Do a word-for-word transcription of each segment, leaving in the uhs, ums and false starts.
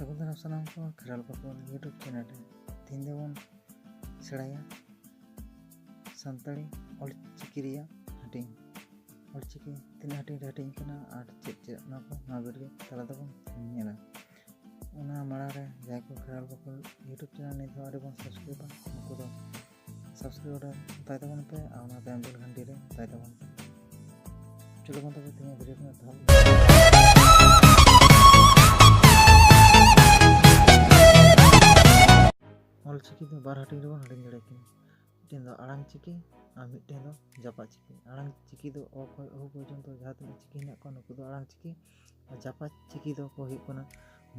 ᱥᱟᱹᱜᱩᱱ ᱫᱟᱨᱟᱢ ᱥᱟᱱᱟᱢ ᱠᱚ ᱠᱷᱮᱨᱣᱟᱞ ᱵᱟᱠᱷᱳᱞ YouTube ᱪᱮᱱᱮᱞ ᱨᱮ᱾ ᱛᱮᱦᱮᱧ ᱫᱚᱵᱚᱱ ᱥᱮᱬᱟᱭᱟ ᱥᱟᱱᱛᱟᱲᱤ ᱚᱞᱪᱤᱠᱤ ᱨᱮᱭᱟᱜ ᱦᱟᱹᱴᱤᱧ᱾ ᱚᱞᱪᱤᱠᱤ ᱛᱤᱱᱟᱹᱜ ᱦᱟᱹᱴᱤᱧ ᱨᱮ ᱦᱟᱹᱴᱤᱧ ᱠᱟᱱᱟ ᱟᱨ ᱪᱮᱫ ᱪᱮᱫ, ᱚᱱᱟ ᱠᱚ ᱱᱚᱣᱟ ᱵᱷᱤᱰᱤᱭᱳ ᱛᱟᱞᱟ ᱛᱮᱵᱚᱱ ᱧᱮᱞᱟ᱾ ᱚᱱᱟ ᱢᱟᱲᱟᱝ ᱨᱮ ᱡᱟᱦᱟᱸᱭ ᱠᱚ ᱠᱷᱮᱨᱣᱟᱞ ᱵᱟᱠᱷᱳᱞ YouTube ᱪᱮᱱᱮᱞ ᱱᱤᱛ ᱦᱚᱸ ᱟᱹᱣᱨᱤ ᱵᱚᱱ ᱥᱟᱵᱥᱠᱨᱟᱭᱤᱵᱟ, ᱩᱱᱠᱩ ᱫᱚ ᱥᱟᱵᱥᱠᱨᱟᱭᱤᱵ ᱚᱛᱟᱭ ᱛᱟᱵᱚᱱ ᱯᱮ ᱟᱨ ᱚᱱᱟ ᱛᱟᱭᱚᱢ ᱵᱮᱞ ᱜᱷᱟᱱᱴᱤ ᱨᱮ ᱚᱛᱟᱭ ᱛᱟᱵᱚᱱ ᱯᱮ᱾ ᱪᱚᱞᱚ ᱵᱚᱱ ᱛᱚᱵᱮ ᱛᱮᱦᱮᱧᱟᱜ ᱵᱷᱤᱰᱤᱭᱳ ᱠᱷᱚᱱ ᱮᱛᱚᱦᱚᱵ᱾ ᱚᱞᱪᱤᱠᱤ ᱫᱚ ᱵᱟᱨ ᱦᱟᱹᱴᱤᱧ ᱨᱮᱵᱚᱱ ᱦᱟᱹᱴᱤᱧ ᱫᱟᱲᱮᱭᱟᱜ ᱠᱟᱱᱟ᱾ ᱢᱤᱫᱴᱮᱱ ᱫᱚ ᱟᱲᱟᱝ ᱪᱤᱠᱤ ᱟᱨ ᱢᱤᱫᱴᱮᱱ ᱫᱚ ᱡᱟᱯᱟᱜ ᱪᱤᱠᱤ᱾ ᱟᱲᱟᱝ ᱪᱤᱠᱤ ᱫᱚ ᱚ ᱠᱷᱚᱱ ᱚᱦᱩ ᱯᱚᱨᱡᱚᱱᱛᱚ ᱡᱟᱦᱟᱸ ᱛᱤᱱᱟᱹᱜ ᱪᱤᱠᱤ ᱦᱮᱱᱟᱜ ᱠᱚᱣᱟ, ᱱᱩᱠᱩ ᱫᱚ ᱟᱲᱟᱝ ᱪᱤᱠᱤ᱾ ᱟᱨ ᱡᱟᱯᱟᱜ ᱪᱤᱠᱤ ᱫᱚ ᱠᱚ ᱦᱩᱭᱩᱜ ᱠᱟᱱᱟ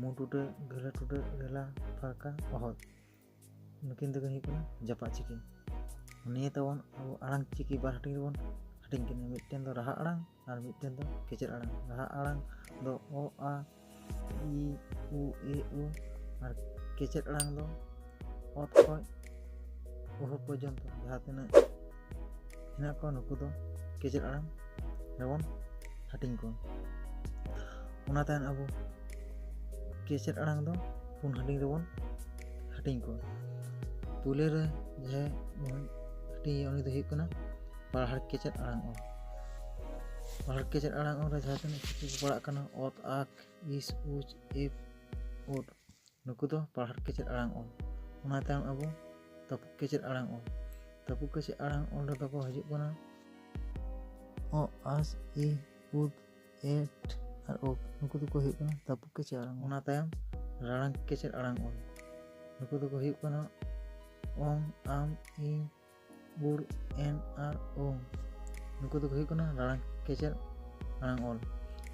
ᱢᱩ ᱴᱩᱰᱟᱹᱜ, ᱜᱟᱹᱦᱞᱟᱹ ᱴᱩᱰᱟᱹᱜ, ᱨᱮᱞᱟ, ᱯᱷᱟᱨᱠᱟ, ᱚᱦᱚᱫ᱾ ᱱᱩᱠᱤᱱ ᱫᱚᱠᱤᱱ ᱦᱩᱭᱩᱜ ᱠᱟᱱᱟ ᱡᱟᱯᱟᱜ ᱪᱤᱠᱤ᱾ ᱱᱤᱭᱟᱹ ᱛᱟᱵᱚᱱ ᱟᱵᱚ ᱟᱲᱟᱝ ᱪᱤᱠᱤ ᱵᱟᱨ ᱦᱟᱹᱴᱤᱧ ᱨᱮᱵᱚᱱ ᱦᱟᱹᱴᱤᱧ ᱠᱤᱱᱟ᱾ ᱢᱤᱫᱴᱮᱱ ᱫᱚ ᱨᱟᱦᱟ ᱟᱲᱟᱝ ᱟᱨ ᱢᱤᱫᱴᱮᱱ ᱫᱚ ᱠᱮᱪᱮᱫ ᱟᱲᱟᱝ᱾ ᱨᱟᱦᱟ ᱟᱲᱟᱝ ᱫᱚ ᱚ, ᱟ, ᱤ, ᱩ, ᱮ, ᱳ᱾ ᱟᱨ ᱠᱮᱪᱮᱫ ᱟᱲᱟᱝ ᱫᱚ ᱚᱛ ᱠᱷᱚᱱ ᱚᱦᱩ ᱯᱚᱨᱡᱚᱱᱛᱚ ᱡᱟᱦᱟᱸ ᱛᱤᱱᱟᱹᱜ ᱦᱮᱱᱟᱜ ᱠᱚᱣᱟ, ᱱᱩᱠᱩ ᱫᱚ ᱠᱮᱪᱮᱫ ᱟᱲᱟᱝ ᱨᱮᱵᱚᱱ ᱦᱟᱹᱴᱤᱧ ᱠᱚᱣᱟ᱾ ᱚᱱᱟ ᱛᱟᱭᱚᱢ ᱟᱵᱚ ᱠᱮᱪᱮᱫ ᱟᱲᱟᱝ ᱫᱚ ᱯᱩᱱ ᱦᱟᱹᱴᱤᱧ ᱨᱮᱵᱚᱱ ᱦᱟᱹᱴᱤᱧ ᱠᱚᱣᱟ᱾ ᱯᱩᱭᱞᱟᱹ ᱨᱮ ᱡᱟᱦᱟᱸᱭ ᱵᱚᱱ ᱦᱟᱹᱴᱤᱧᱮᱭᱟ, ᱩᱱᱤ ᱫᱚ ᱦᱩᱭᱩᱜ ᱠᱟᱱᱟ ᱯᱟᱲᱦᱟᱲ ᱠᱮᱪᱮᱫ ᱟᱲᱟᱝ ᱚᱞ᱾ ᱯᱟᱲᱦᱟᱲ ᱠᱮᱪᱮᱫ ᱟᱲᱟᱝ ᱚᱞ ᱨᱮ ᱡᱟᱦᱟᱸ ᱛᱤᱱᱟᱹᱜ ᱪᱤᱠᱤ ᱠᱚ ᱯᱟᱲᱟᱜ ᱠᱟᱱᱟ, ᱚᱛ, ᱟᱠ, ᱤᱥ, ᱩᱪ, ᱤᱯ, ᱩᱫ, ᱱᱩᱠᱩ ᱫᱚ ᱯᱟᱲᱦᱟᱲ ᱠᱮᱪᱮᱫ ᱟᱲᱟᱝ ᱚᱞ᱾ ᱚᱱᱟ ᱛᱟᱭᱚᱢ ᱟᱵᱚ ᱛᱟᱹᱯᱩᱜ ᱠᱮᱪᱮᱫ ᱟᱲᱟᱝ ᱚᱞ᱾ ᱛᱟᱹᱯᱩᱜ ᱠᱮᱪᱮᱫ ᱟᱲᱟᱝ ᱚᱞ ᱨᱮᱫᱚ ᱠᱚ ᱦᱤᱡᱩᱜ ᱠᱟᱱᱟ ᱚ, ᱟᱥ, ᱤ, ᱩᱫ, ᱮᱴ ᱟᱨ ᱳᱯ᱾ ᱱᱩᱠᱩ ᱫᱚᱠᱚ ᱦᱩᱭᱩᱜ ᱠᱟᱱᱟ ᱛᱟᱹᱯᱩᱜ ᱠᱮᱪᱮᱫ ᱟᱲᱟᱝ᱾ ᱚᱱᱟ ᱛᱟᱭᱚᱢ ᱨᱟᱲᱟᱝ ᱠᱮᱪᱮᱫ ᱟᱲᱟᱝ ᱚᱞ᱾ ᱱᱩᱠᱩ ᱫᱚᱠᱚ ᱦᱩᱭᱩᱜ ᱠᱟᱱᱟ ᱚᱝ, ᱟᱢ, ᱤᱧ, ᱩᱲ, ᱮᱱ ᱟᱨ ᱳᱝ᱾ ᱱᱩᱠᱩ ᱫᱚᱠᱚ ᱦᱩᱭᱩᱜ ᱠᱟᱱᱟ ᱨᱟᱲᱟᱝ ᱠᱮᱪᱮᱫ ᱟᱲᱟᱝ ᱚᱞ᱾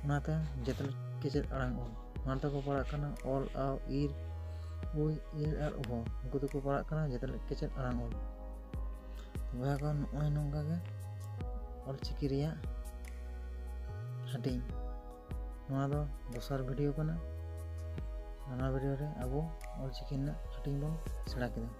ᱚᱱᱟ ᱛᱟᱭᱚᱢ ᱡᱮᱛᱮᱞ ᱠᱮᱪᱮᱫ ᱟᱲᱟᱝ ᱚᱞ᱾ ᱚᱱᱟ ᱛᱮᱠᱚ ᱯᱟᱲᱟᱜ ᱠᱟᱱᱟ ᱚᱞ, ᱟᱣ, ᱤᱨ, ᱩᱭ, ᱤᱨ ᱟᱨ ᱩᱦᱚ᱾ ᱱᱩᱠᱩ ᱫᱚᱠᱚ ᱯᱟᱲᱟᱜ ᱠᱟᱱᱟ ᱡᱮᱛᱮᱞ ᱠᱮᱪᱮᱫ ᱟᱲᱟᱝ ᱚᱞ᱾ ᱵᱚᱭᱦᱟ ᱠᱚ, ᱱᱚᱜᱼᱚᱭ ᱱᱚᱝᱠᱟ ᱜᱮ ᱚᱞᱪᱤᱠᱤ ᱨᱮᱭᱟᱜ ᱦᱟᱹᱴᱤᱧ᱾ ᱱᱚᱣᱟ ᱫᱚ ᱫᱚᱥᱟᱨ ᱵᱷᱤᱰᱤᱭᱳ ᱠᱟᱱᱟ᱾ ᱱᱚᱣᱟ ᱵᱷᱤᱰᱤᱭᱳ ᱨᱮ ᱟᱵᱚ ᱚᱞᱪᱤᱠᱤ ᱨᱮᱱᱟᱜ ᱦᱟᱹᱴᱤᱧ ᱵᱚᱱ ᱥᱮᱬᱟ ᱠᱮᱫᱟ᱾